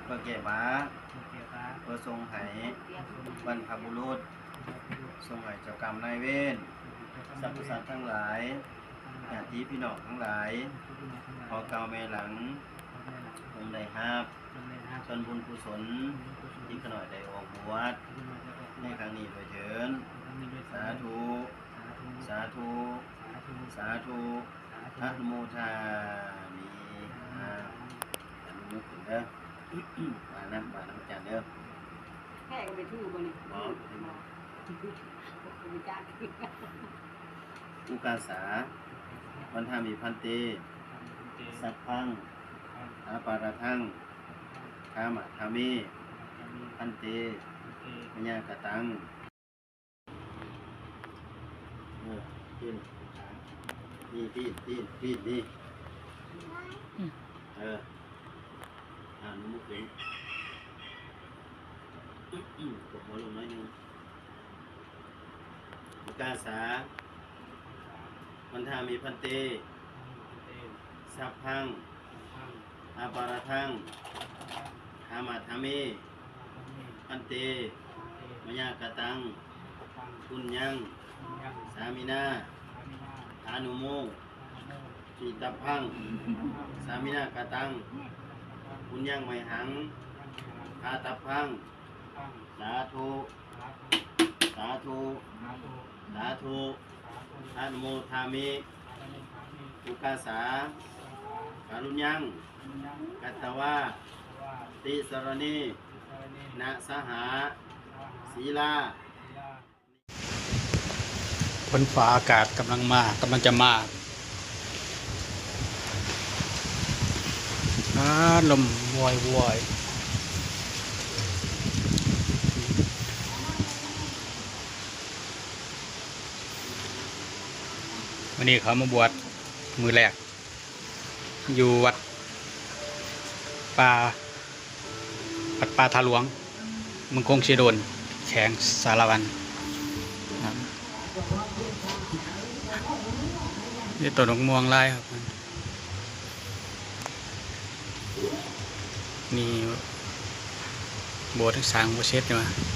ເພື່ອແກ້ບາບ ເພື່ອແກ້ບາບ ເພື່ອສົ່ງໃຫ້ ເພື່ອສົ່ງໃຫ້ ບັນພະບຸລຸດ ບັນພະບຸລຸດ ສົ່ງໃຫ້ເຈົ້າກຳນາຍເວນ ເຈົ້າກຳນາຍເວນ ສັບພະສັດທັງຫຼາຍ ສັບພະສັດທັງຫຼາຍ ຍາດຕິພີ່ນ້ອງທັງຫຼາຍ ຍາດຕິພີ່ນ້ອງທັງຫຼາຍ ພໍ່ເກົ່າແມ່ຫຼັງ ພໍ່ເກົ່າແມ່ຫຼັງ ຈົ່ງໄດ້ຮັບ ຈົ່ງໄດ້ຮັບ ສ່ວນບຸນກຸສົນ ສ່ວນບຸນກຸສົນ ທີ່ຂ້ານ້ອຍໄດ້ອອກບວດ ທີ່ຂ້ານ້ອຍໄດ້ອອກບວດ ໃນຄັ້ງນີ້ດ້ວຍເທີ້ນ ໃນຄັ້ງນີ້ດ້ວຍເທີ້ນ ສາທຸ ສາທຸ ສາທຸ ສາທຸ ສາທຸ ສາທຸ ອະນຸໂມທາມິ ອາ ອະນຸໂມທາມິ ອາ ອະນຸໂມທາມິ ຂຶ້ນເດີ ບານນຳ ບານນຳອາຈານເດີ ແພ້ກໍໄປຖືບໍ່ນີ້ ບໍ່ ບໍ່ ບໍ່ຮູ້ຈັກ ອຸກາສາ ວັນທາມິ ພັນເຕ ສັບພັງ ອາປາຣະທັງ ຄາມະທາມິ ພັນເຕ ມະຍາກະຕັງ ເອີ ປີນ ນີ້ ປີນ ປີນ ປີນ ນີ້ ອືມ ເອີ ອ່າ ໜູຂຶ້ນ ກົດຫົວລົງໜ້ອຍໜຶ່ງ ອຸກາສາ ວັນທາມິ ພັນເຕ ສັບພັງ ອາປາຣະທັງ ຄາມະທາມິ ພັນເຕ ມະຍາກະຕັງ ປຸນຍັງ ສາມິນາ ອານຸໂມ ທິຕັບພັງ ສາມິນາກະຕັງ ປຸນຍັງໄມຫັງ ຄາຕັບພັງ ສາທຸ ສາທຸ ສາທຸ ອະນຸໂມທາມິ ອຸກາສາ ກະລຸນຍັງ ກັດຕະວາ ຕິສະລະເນ ນະສະຫາ ສີລາ ຝົນຟ້າອາກາດກຳລັງມາ ກຳລັງຈະມາ ອາ ລົມວອຍໆ ມື້ນີ້ເຂົາມາບວດມື້ແລກ ຢູ່ວັດປ່າ ວັດປ່າທ່າຫຼວງ ເມືອງຄົງເຊໂດນ ແຂວງສາລະວັນ ມີຕົ້ນໝາກມ່ວງຫຼາຍຄັບ ມີໂບດຍັງສ້າງບໍ່ເສັດຢູ່ຫວາ.